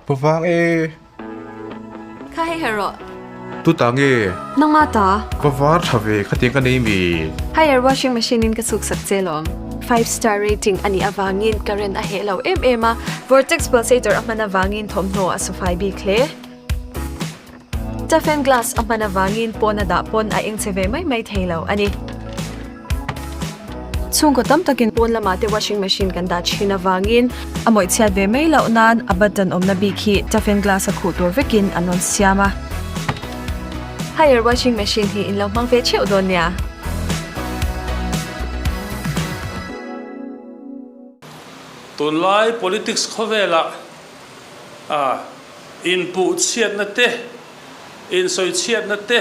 Pa vang e. Kha hei her rawh. Tu ta nge? Nangma ta. Va var tha ve khatiang ka nei mi. Haier washing machine in ka chhuk sak che lawm. Five star rating a nih avangin current a heh lo em em a, vortex pulsator a hman avangin thawmhnaw a sufai bik hle. Toughen glass a hman avangin pawn a dah pawn a eng che ve mai mai thei lo a ni. Chhungkaw tam takin pawn lamah te washing machine kan dah thin avangin a mawih chhiat ve mai loh nan a button awmna bik hi toughen glass a khuh tur vekin an rawn siam a. Haier washing machine hi in lo hmang ve theuh dawn nia. Tunlai politics khawvelah a inpuh chhiatna te, insawi chhiatna te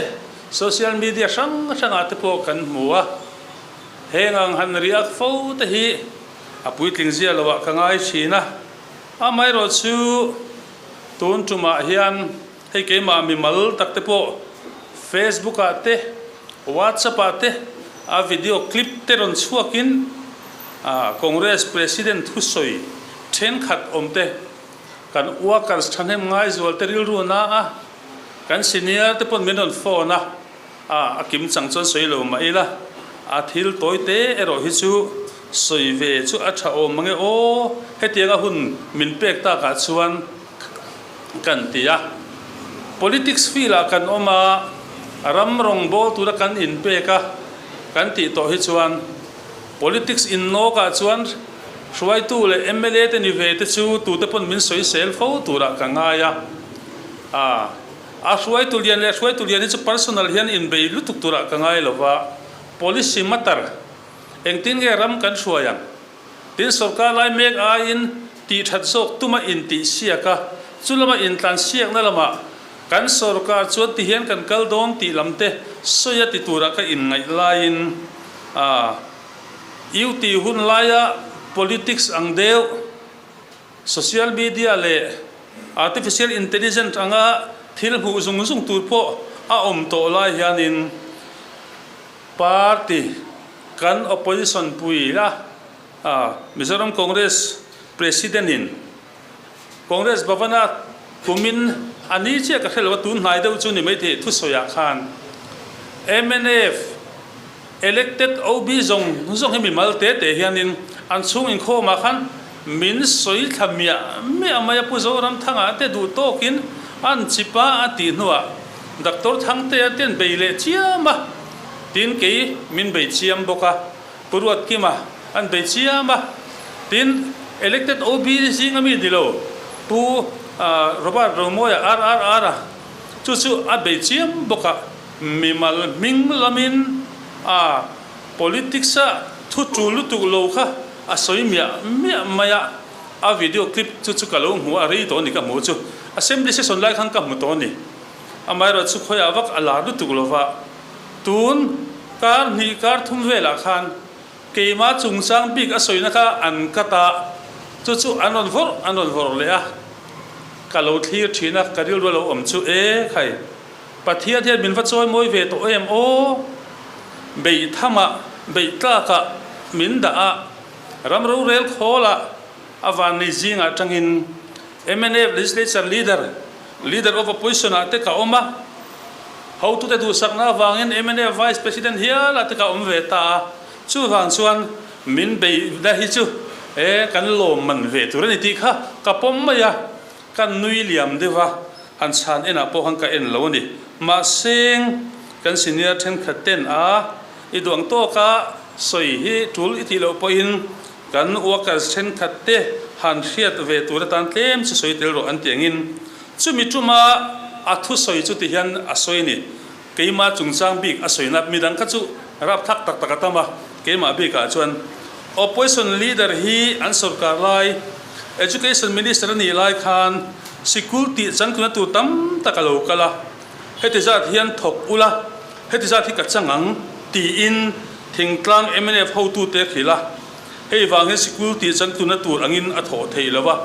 social media hrang hrangah te pawh kan hmu a, heng ang han riak fo te hi a puitling zia loah ka ngai thin a, amaherawh chu tun tumah hian hei keimah mimal tak te pawh Facebook ah te, WhatsApp ah te a video clip te rawn chhuakin Congress President thusawi thenkhat awm te Kan workers thahnem ngaizual te rilru na a, kan senior te pawn min rawn phone a, a a kim chang chuan sawi lo mah ila, a thil tawi te erawh hi chu sawi ve chu a tha awm mange aw, hetianga hun min pek takah chuan kan ti a. Politics field ah kan awm a, ram rawngbawl tura kan inpek a kan tih tawh hi chuan politics innawkah chuan Hruaitu leh mla te ni ve te chu tute pawn min sawisel fo turah ka ngai a. A a hruaitu lian leh hruaitu lian hi chu personal hian inbei lutuk turah ka ngai lo va, policy matter engtin nge ram kan hruai ang? Tin sorkar lai mek aiin tih that zawk tuma intih siak a, chu lama intlan siakna lamah kan sorkar chuan ti hian kan kal dawn tih lam te sawi a ti turah ka inngaih laiin a. UT hun laia politics ang deuh, social media leh artificial intelligence anga thil hmuh zung zung tur pawh a awm tawh lai hianin party kan opposition pui la Mizoram Congress President in Congress Bhavana kumin a ni chiah ka hre lo a, tun hnai deuh chu ni maithei thusawiah khan mnf Elected OB zawng zawng hi mimal te te hianin an chhung inkhawmah khan min sawi thla miah miah mai a, Pu Zoramthanga te duh tawkin an chip a a tih hnuah Doctor Thangtea ten bei leh chiam a, tin kei min bei chiam bawk a, Pu Ruatkima an bei chiam a, tin Elected OB zinga mi ni lo Pu Robert Romawia RRR a chu chu a bei chiam bawk a. Mimal hming lamin a politics a thu tul lutuk lo kha a sawi miah miah mai a, a video clip chu chu ka lo hmu a, rei tawh a ni ka hmuh chu. Assembly session lai khan ka hmu tawh a ni. Amaherawh chu khawiah vak a lar lutuk lo va, tun kar hnih kar thum velah khan keimah chungchang bik a sawina kha an cut a, chu chu an rawn vawrh an rawn vawrh leh a, ka lo thlir thin a, ka rilru a lo awm chu e khai. Pathian hian min va chawi mawi ve tawh em aw? Beih thamah, beih tlakah min dah a, ram rorel khawlah a vannei zingah atangin mnf Legislature Leader, Leader of Opposition ah te ka awm a, hotute duhsakna avangin mnf Vice President hialah te ka awm ve ta a, chuvang chuan min beihna hi chu e kan lawm man ve tur a ni tih kha ka pawm mai a, ka nui liam deuh a. Han chhan enah pawh khan ka en lo a ni. Mahse, kan senior thenkhat ten a i duang tawka sawi hi tul i tih loh pawhin kan workers thenkhat te han hriat ve tur atan tlem chu sawi tel rawh an ti angin chumi tuma a thusawi chu ti hian a sawi a ni. Keimah chungchang bik a sawina midang kha chu rapthlak tak tak a tam a, keimah bikah chuan Opposition Leader hi an sorkar lai Education Minister a nih lai khan sikul tih changtluna tur tam tak a lo kal a, heti zat hian thawk ula, heti zat hi ka chang ang tiin thingtlang mnf hotute a hrilh a, hei vang hian sikul tih changtluna tur angin a thawh theih lo a,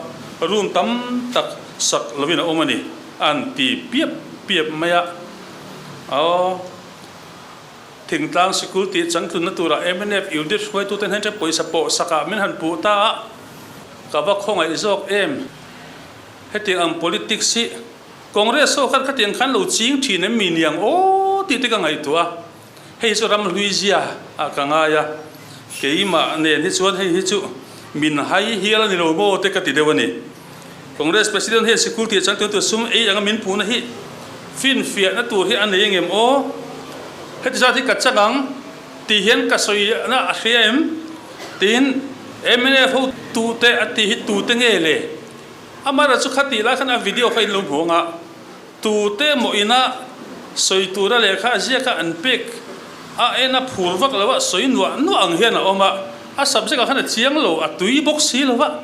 room tam tak sak lovin a awm a ni. An ti piap piap mai a, aw thingtlang sikul tih changtlunna turah mnf unit hruaitute hnen ṭha pawisa pawh sakah min han puh ta a, ka va khawngaih zawk em? Hetiang ang politics hi Congress ho khan khatiang khan lo ching thin em mi niang aw tih te ka ngaihtuah a, hei chu ram hlui zia ah ka ngai a, keimah nen hi chuan hei hi chu min hai hial a ni lo maw te ka ti deuh a ni. Congress President hian sikul tih chang tun sum ei anga min puhna hi finfiahna tur hi a nei engem aw? Heti zat hi ka chak ang tih hian ka sawina a hria em? Tiin mnf ho tute a tih hi tute nge le? Amara chu kha tih lai khan a video kha in lo hmu ang a, tute maw ina sawi tura lehkha a ziak a an pek a en a phur vak lo a sawi nuah nuah ang hian a awm a, a subject ah khan a chiang lo, a tui bawk si lo va,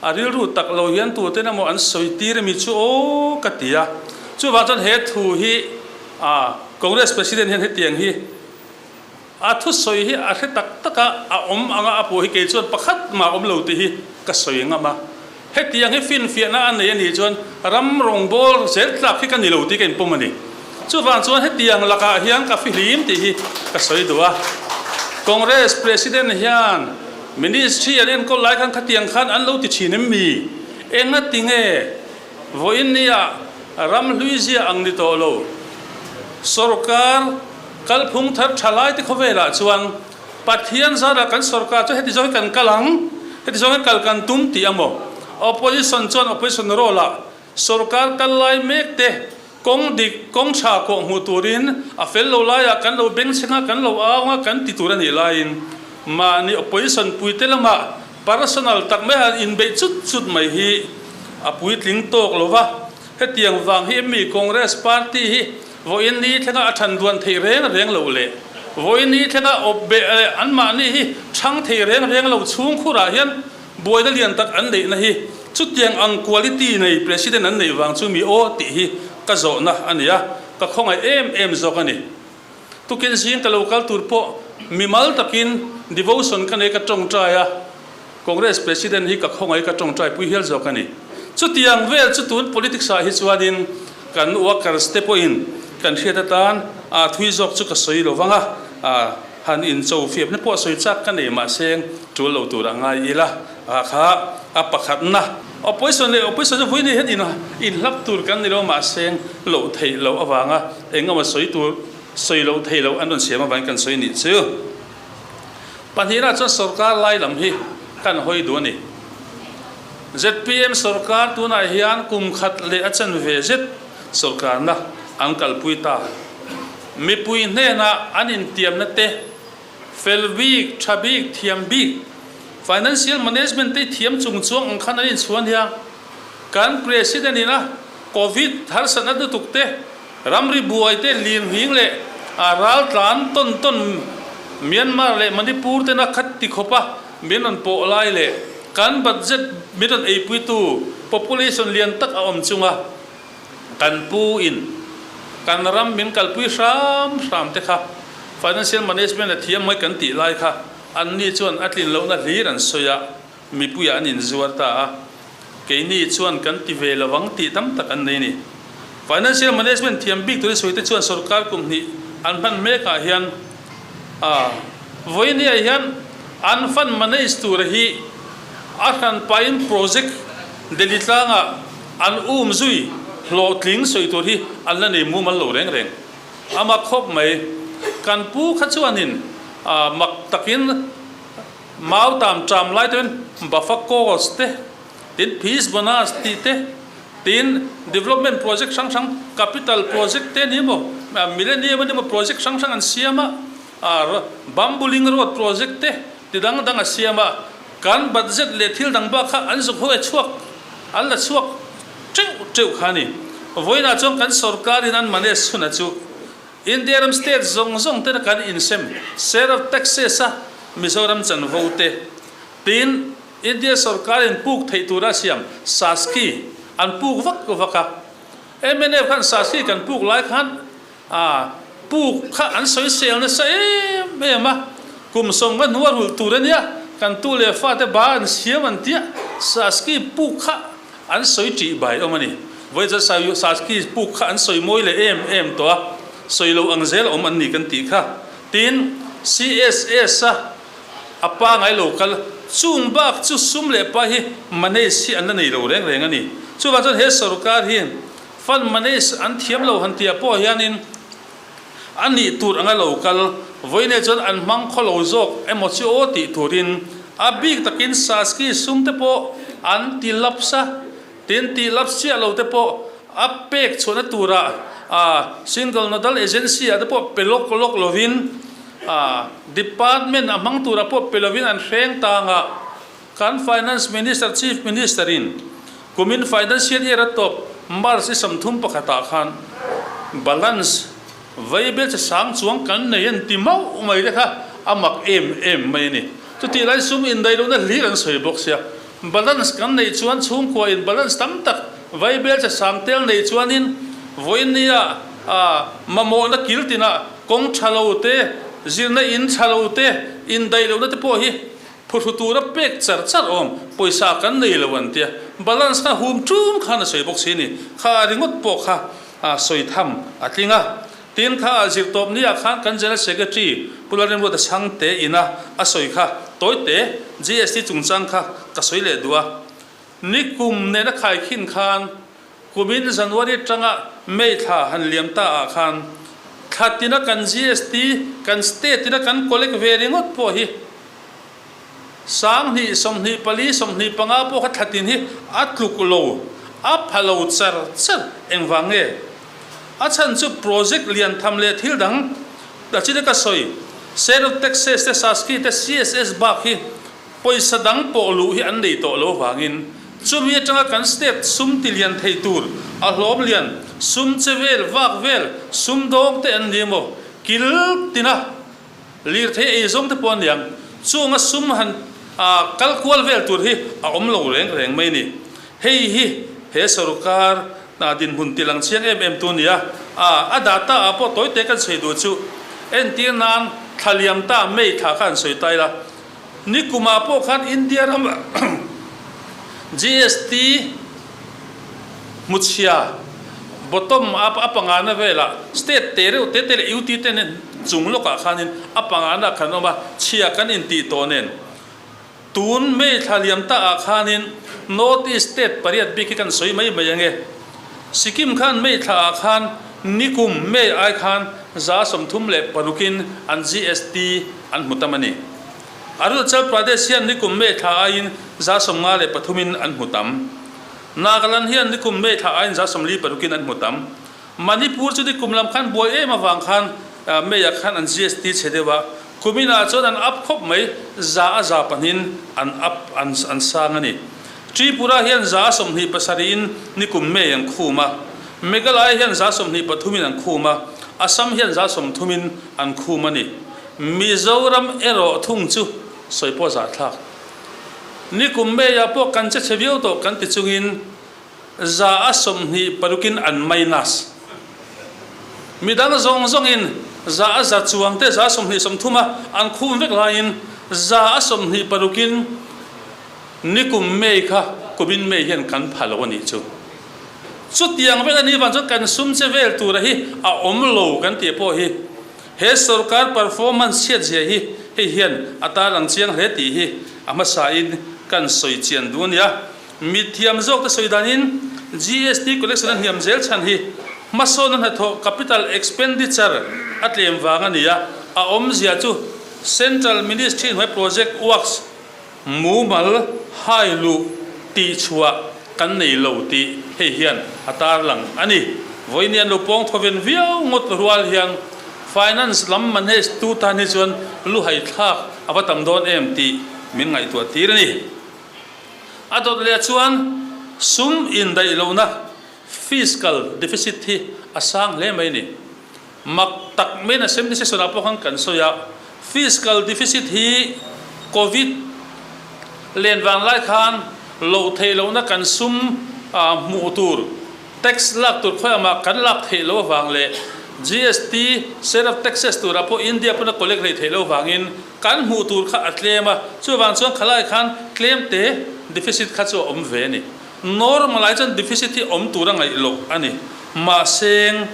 a rilru tak lo hian tuten emaw an sawi tir ami chu aw ka ti a, chuvang chuan he thu hi ah Congress President hian hetiang hi A thusawi hi a hre tak tak a, a awm anga a puh hi kei chuan pakhat mah awm lo tih hi ka sawi ngam a. Hetiang hi finfiahna a nei a nih chuan ram rawngbâwl zel tlak hi ka ni lo tih ka inpawm a ni. Chuvang chuan hetiang lakah hian ka fihlim tih hi ka sawi duh a. Congress President hian Ministry an enkawl lai khan khatiang khan an lo ti thin em mi? Enga ti nge vawiin nia ram hlui zia ang ni tawh lo? Sorkar Kalphung thar tha lai te khawvelah chuan Pathian zarah kan sorkar chu heti zawng hi kan kal ang, heti zawng hi kal kan tum tih a maw? Opposition chuan opposition role ah sorkar kal lai mek te kawng dik, kawng tha kawh hmuh turin a fel lo laiah kan lo bengchheng a, kan lo au ang a, kan ti tur a nih laiin mahni opposition puite lamah personal tak mai han inbeih chut chut mai hi a puitling tawk lo va. Hetiang vang hi mi Congress party hi Vawiin ni thlenga a than duan thei reng reng lo leh vawiin ni thlenga awp beh leh anmahni hi chhang thei reng reng lo chhungkhurah hian buaina lian tak an neihna hi chutiang ang quality nei President an neih vang chu mi aw tih hi ka zawhna a ni a, ka khawngaih em em zawk a ni. Tukin zing ka lo kal tur pawh mimal takin devotion ka nei ka tawngtai a, Congress President hi ka khawngaih ka tawngtai pui hial zawk a ni. Chutiang vel chu tun politics ah hi chuanin kan workers te pawhin kan hriat atan a thui zawk chu ka sawi lo vang a, han incho fiapna pawh sawi chak ka nei mahse tul lo tur a ngai ila a kha a pakhatna. Opposition leh opposition chu vawiin hian inhlap tur kan ni lo mahse loh theih loh avanga engemaw sawi tur sawi loh theih loh an rawn siam avangin kan sawi nih chu. Pahnihna chuan sorkar lai lam hi kan hawi duh a ni. Zpm sorkar tunah hian kum khat leh a chanve zet sorkarna an kalpui ta. Mipui hnenah an intiamna te, fel bik, tha bik, thiam bik, financial management te thiam chung chuang ang khan an inchhuan hiang. Kan President ina Covid harsatna lutuk te, Ramri buai te lir nghing leh a ral tlan tawn tawn Myanmar leh Manipur tena khat ti khawpa min rawn pawh lai leh kan budget min rawn eipuitu population lian tak a awm chunga kan pu in kan ram min kalpui hram hram te kha financial management a thiam mai kan tih lai kha anni chuan a tlin lohna hlir an sawi a mipuiah an inzuar ta a, keini chuan kan ti ve lovang tih tam tak an nei ni. Financial Management thiam bik tur i sawi te chuan sorkar kum hnih an hman mek ah hian a vawinia hian an fund manage tur hi a hran pahin project Delhi tlangah an um zui hlawhtling sawi tur hi an la nei mumal lo reng reng. A mak khawp mai. Kan pu kha chuanin mak takin Mau tam ṭam lai te Buffer Cost te, tin Peace Bonus tih te, tin Development Project hrang hrang, Capital Project te ni emaw, Millennium a ni emaw project hrang hrang an siam a, Bambooling Road Project te ti dang dang a siam a, kan budget leh thil dang bak kha an zuk ho e chhuak, an la chhuak teuh teuh kha a ni. Vawiinah chuan kan sorkarin an manage chhunah chu India ram state zawng zawng tena kan insem share of taxes a Mizoram chanvo te tin India sorkar in puk theih tura siam Saski an puk vak vak a. Mnf khan Saski kan puk lai khan a puk kha an sawi sel nasa em em a, kum sawm nga hnuah rulh tur ania kan tu leh fate ba an siam an tia Saski puk kha An sawi ṭih bai awm a ni. Vawiin chuan Saski puk kha an sawi mawi leh em em tawh a, sawi lo ang zel awm an ni kan tih kha. Tin, CSS a a pa ngai lo kal, chung bak chu sum leh pa hi manage hi an la nei lo reng reng a ni. Chuvang chuan he sorkar hi fund manage an thiam lo han tih ah pawh hianin a nih tur anga lo kal vawiin chuan an hmang khaw lo zawk emaw chu aw tih turin a bik takin Saski sum te pawh an ti lapse a, tin tih lapse chiah lo te pawh a pek chhuahna turah single nodal agency ah te pawh pe lawk lawk lovin department a hmang turah pawh pe lovin an hreng tang a. Kan Finance Minister Chief Minister in kumin Financial Year a tawp March i 31 ah khan balance vaibel che sang chuang kan nei an ti mauh mai te kha a mak em em mai a ni. Chutih lai sum indaih lohna hlir an sawi bawk sia. Balance kan neih chuan chhungkua in balance tam tak vaibel che sang tel nei chuanin vawiin nia mamawhna kil tinah kawng tha lo te, zirna in tha lo te, indaih lohna te pawh hi Phuhru tura pek char char awm, pawisa kan nei lo an tia. Balance kha hum tum khan a sawi bawk si ni. Kha ringawt pawh kha sawi tham a tling a. Tin kha zir tawp ni ah khan kan General Secretary Pu Lalremruata Chhangte ina a sawi kha tawite GST chungchang kha ka sawi leh duh a. Nikum nena khaikhin khan kumin January atanga May thla han liam ta ah khan thla tina kan GST kan state ina kan collect ve ringawt pawh hi 2024, 25 pawh kha thla tin hi a tluk lo, a pha lo char char engvang nge? A chhan chu project lian tham leh thil dang a china ka sawi Sale of Taxes te Saski te CSS bak hi Pawisa dang pawh luh hi an nei tawh lo vangin chumi atanga kan state sum ti lian thei tur a hlawm lian sum che vel vak vel sum dawng te an ni emaw kil tina lirthei ei zawng te pawh an niang chunga sum han kal kual vel tur hi a awm lo reng reng mai ni. Hei hi he sorkar dinhmun ti lang chiang em em tu nia a data ah pawh tawi te kan sawi duh chu entir nan thla liam ta May thla kha an sawi ta ila. Nikumah pawh khan India rama GST hmuchhia bottom up a pangana velah state te reuh te te leh UT te nen chung lawkah khanin a pangana kan awm a, chhia kan intih tawh nen tun May thla liam ta ah khanin North East state pariat bik hi kan sawi mai mai ange. Sikkim khan May thla ah khan nikum May ai khan 36% in an GST an hmu tam a ni. Arunachal Pradesh hian nikum May thla aiin 53% in an hmu tam. Nagaland hian nikum May thla aiin 46% in an hmu tam. Manipur chu nikum lam khan buai em avang khan May ah khan an GST chhe deuh a, kumin ah chuan an up khawp mai, 100% in an up an an sang a ni. Tripura hian 27% in nikum May an khum a, Meghalaya hian 23% in an khum a, Assam hian 30% in an khum a ni. Mizoram erawh thung chu sawi pawh zahthlak. Nikum May-ah pawh kan che chhe viau tawh kan ti chungin 26% in an minus. Midang zawng zawngin 100 chuang te 20 30 a an khum vek laiin 26% in nikum May kha kumin May hian kan pha lo a nih chu. Chutiang vek a nih vang chuan kan sum che vel tura hi a awm lo kan tih pawh hi He sorkar performance chhiat zia hi hei hian a tarlang chiang hle tih hi a hmasain kan sawi chian duh a nia. Mithiam zawkte sawi danin GST collection a hniam zel chhan hi hmasawnna hnathawh capital expenditure a tlem vang a ni a, a awmzia chu Central Ministry hnuai project works mumal hai luh tih chhuah kan nei lo tih hei hian a tarlang a ni. Vawiin an lo pawng thawven viau ngawt rual hian Finance lam manage tu tan hi chuan luhai thlak a va tam dawn em tih min ngaihtuah tir a ni. A dawt leh chuan sum indaih lohna fiscal deficit hi a sang hle mai a ni. Mak tak maiin Assembly session ah pawh khan kan sawi a, fiscal deficit hi Covid len vang lai khan loh theih lohna kan sum hmuh tur tax lak tur khawi amah kan lak theih loh avang leh GST share of taxes turah pawh India pawn a collect hlei theih loh vangin kan hmuh tur kha a tlem a, chuvang chuan khalai khan tlem te deficit kha chu a awm ve a ni. Normal ai chuan deficit hi awm tur a ngaih loh a ni. Mahse,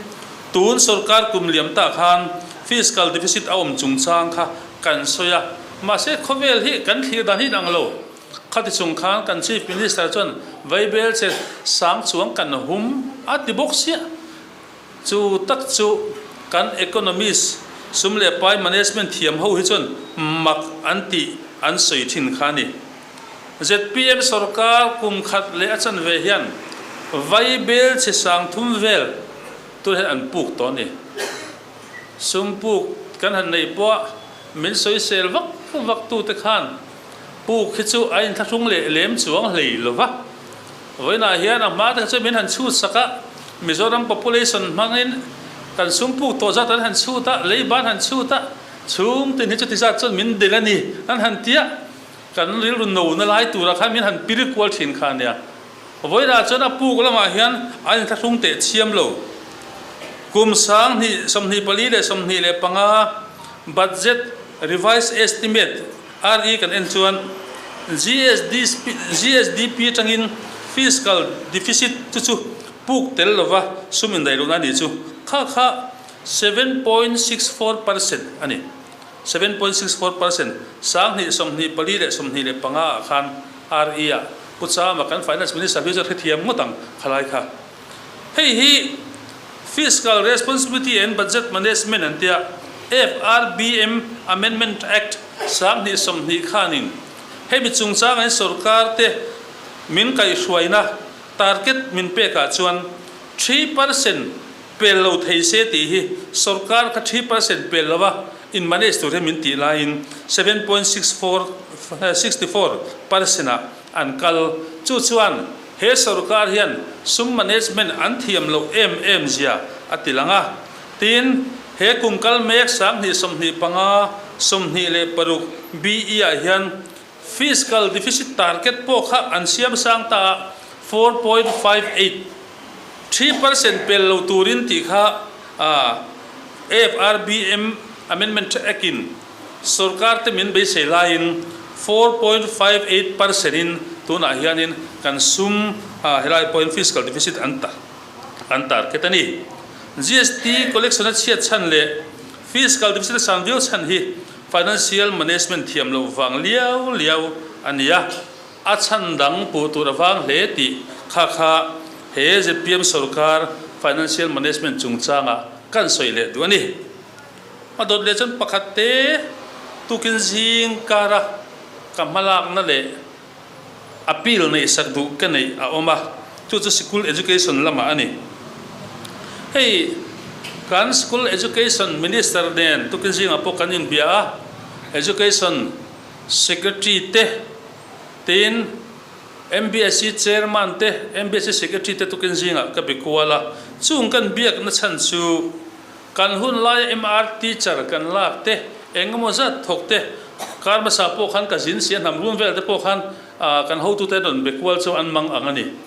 tun sorkar kum liam tah khan fiscal deficit a awm chungchang kha kan sawi a. Mahse, khawvel hi kan thlir dan hi inang lo. Khati chung khan kan Chief Minister chuan Vaibel che sang chuang kan hum a ti bawk sia. Chu tak chu kan economist sum leh pai management thiam ho hi chuan mak an tih an sawi thin kha a ni. Zpm sorkar kum khat leh a chanve hian Vaibel che sang thum vel tur hian an puk tawh a ni. Sum puk kan han neih pawh min sawisel vak vak tute khan puk hi chu a inthlahrung leh lem chuang hlei lo va. Vawiinah hian a hma te kha chu min han chhut sak a, Mizoram population hmangin kan sum puk tawh zat an han chhut a, leiban han chhut a, chhung tin hi chuti zat chuan min del a ni an han ti a, kan rilru no na lai turah khan min han pir kual thin kha a nia. Vawiinah chuan a puk lamah hian an inthlahrung teh chhiam lo. Kum 2024 budget revised estimate, RE kan en chuan GSDP atangin fiscal deficit chu chu puk tel lova sum indaihlohna a nih chu kha kha 7.64% a ni. 7.64% 2024-25 ah khan RE ah Pu Chama kan Finance Minister hi chu a hrethiam ngawt ang khalai kha. Hei hi Fiscal Responsibility and Budget Management an tia, FRBM Amendment Act 2020 khanin hemi chungchang in sorkar te min kaihhruaina target min pekah chuan 3% pel lo thei se tih hi sorkar kha 3% pel lova in manage tur hi min tih laiin 7.64% ah an kal. Chu chuan he sorkar hian sum management an thiam loh em em zia a ti lang a. Tin, he kum kal mek 2025, 26 BE ah hian fiscal deficit target pawh kha an siam sang ta a, 4.58, 3% pel lo turin tih kha FRBM Amendment Act in Sorkar te min beisei laiin 4.58 percent in tunah hianin kan sum helai pawhin fiscal deficit an an target a ni. GST collection a chhiat chhan leh fiscal deficit a sang viau chhan hi financial management thiam loh vang liau liau a ni a, a chhan dang puh tur a vang hle tih kha kha he zpm sorkar financial management chungchangah kan sawi leh duh a ni. A dawt leh chuan pakhat te tukin zing kara ka hmalakna leh appeal neihsak duh ka neih a awm a, chu chu sikul education lamah a ni. Hei kan school education minister nen tukin zingah pawh kan inbia a, education secretary te tin MBSC chairman te, MBSC secretary te tukin zingah ka be kual a, chung kan biakna chhan chu Kan hun laia MR teacher kan lak te, eng emaw zat thawk te, kar hmasa pawh khan ka zin si a, hnam run vel te pawh khan kan hotute rawn be kual chu an mang ang a ni.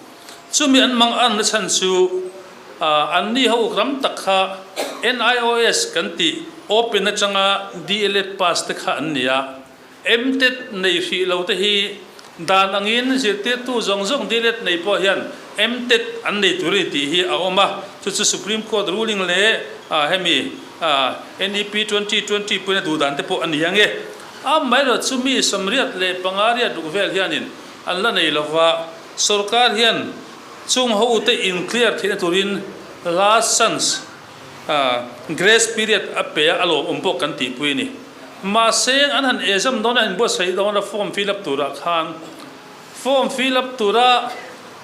Chumi an mang anna chhan chu an ni ho ram tak kha NIOS kan tih open atanga DLEd pass te kha an ni a. MTET nei hrih lo te hi dan angin zirtirtu zawng zawng DLEd nei pawh hian MTET an nei tur a ni tih hi a awm a, chu chu Supreme Court ruling leh hemi NEP 2020 puina duh dan te pawh a ni ang e. Amaherawhchu chu mi 85 riat ruk vel hianin an la nei lo va, sorkar hian chung ho te in clear theihna turin last chance Grace period a pe a, a lawmawm pawh kan tihpui a ni. Mahse, an han exam dawn a, an inbuatsaih dawn a, form fill up turah khan, form fill up tura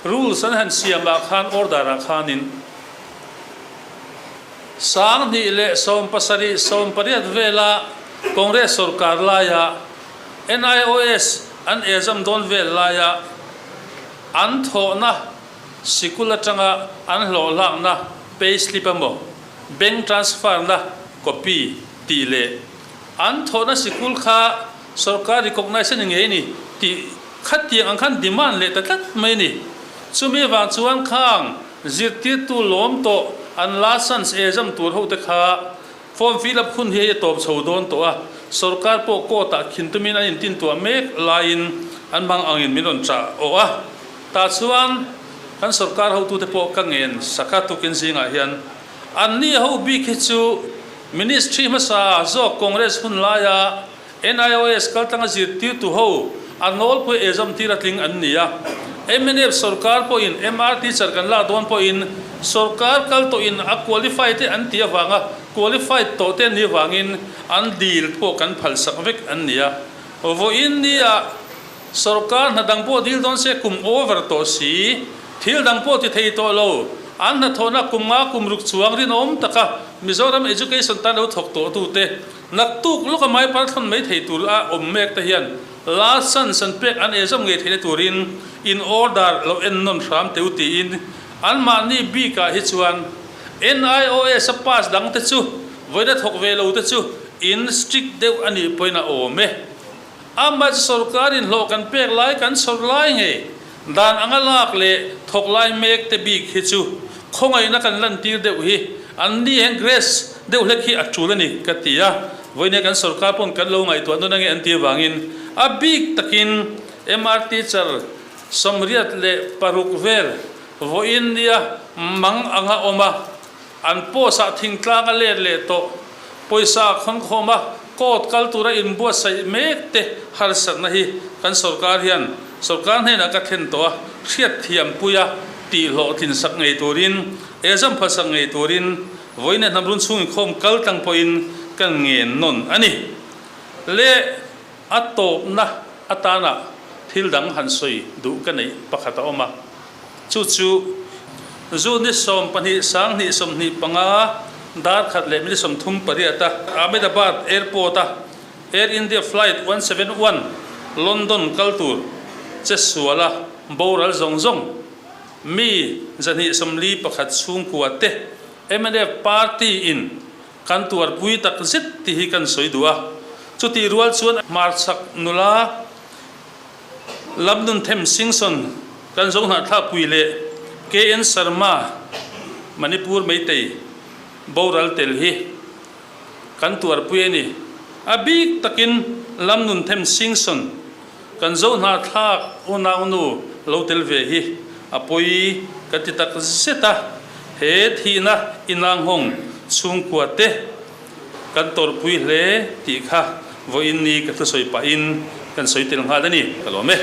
rules an han siamah khan, order ah khanin 2017, 18 vela Congress sorkar laia NIOS an exam dawn vel laia an thawhna Sikul atanga an hlawh hlakna pay slip emaw bank transfer na copy tih leh an thawhna sikul kha sorkar recognise a ni ngei a ni tih khatiang ang khan demand leh ta tlat mai a ni. Chumi vang chuan khang zirtirtu lawm tawh an licence exam tur ho te kha form fill up hun hi hei a tawp chho dawn tawh a, sorkar pawh court ah khin tumin an intintuah mek laiin an hmang angin min rawn chah awh a. Tah chuan kan sorkar hotute pawh ka ngen sak a, tukin zingah hian anni ho bik hi chu Ministry hmasa zawk Congress hun laia NIOS kaltlanga zirtirtu ho a nawlpui exam tir a tling an ni a. Mnf sorkar pawhin MR teacher kan lak dawn pawhin sorkar kal tawhin a qualify te an tih avanga qualified tawh te an nih avangin an dil pawh kan phalsak vek an ni a. Vawiin nia sorkar hna dang pawh dil dawn se kum over tawh si, thil dang pawh ti thei tawh lo, an hnathawhna kum nga kum ruk chuang rinawm taka Mizoram education tan lo thawk tawh tute naktuk lawka mai parthawn mai thei tur a awm mek te hian last chance an pek an exam ngei theihna turin in order lo en nawn hram teu tiin anmahni bikah hi chuan NIOS a pass dang te chu vawiina thawk ve lo te chu in strict deuh a nih pawhin a awm e. Amah chu sorkar in hlawh kan pek lai kan sawr lai ngei dan anga lak leh thawk lai mek te bik hi chu khawngaihna kan lantir deuh hi an ni hian grace deuh hlek hi a tul a ni ka ti a, vawinia kan sorkar pawn kan lo ngaihtuah nawn ange an ti avangin a bik takin MR teacher 86 vel vawiin nia mang anga awm a, An post ah thingtlang a let leh tawh. Pawisa a khawn khawm a, court kal tura inbuatsaih mek te harsatna hi kan sorkar hian sorkar hnenah ka thlen tawh a, hriatthiam pui a, tih hlawhtlin sak ngei turin, exam phalsak ngei turin vawiin hnam run chhung inkhawm kal tlang pawhin kan ngen nawn a ni. Le a tawpna atana thil dang han sawi duh ka neih pakhat a awm a. Chu chu June ni 12 2025 dar khat leh minute 38 a Ahmedabad Airport a Air India Flight 171 London kal tur che suala boral zawng zawng mi 241 chhungkua te mnf party in kan tuarpui tak zet tih hi kan sawi duh a. Chutih rual chuan hmarchhak nula Lamnun Them Singson kan zo hnahthlakpui leh KN Sharma Manipur Meitei boral tel hi kan tuarpui a ni. A bik takin Lamnun Them Singson kan zo hnahthlak unaunu lo tel ve hi a pawi ka ti tak zet a, he thihna inanghawng chhungkua te Kan tawrhpui hle tih kha vawiin ni ka thusawi pahin kan sawi tel nghal a ni. Ka lawm e.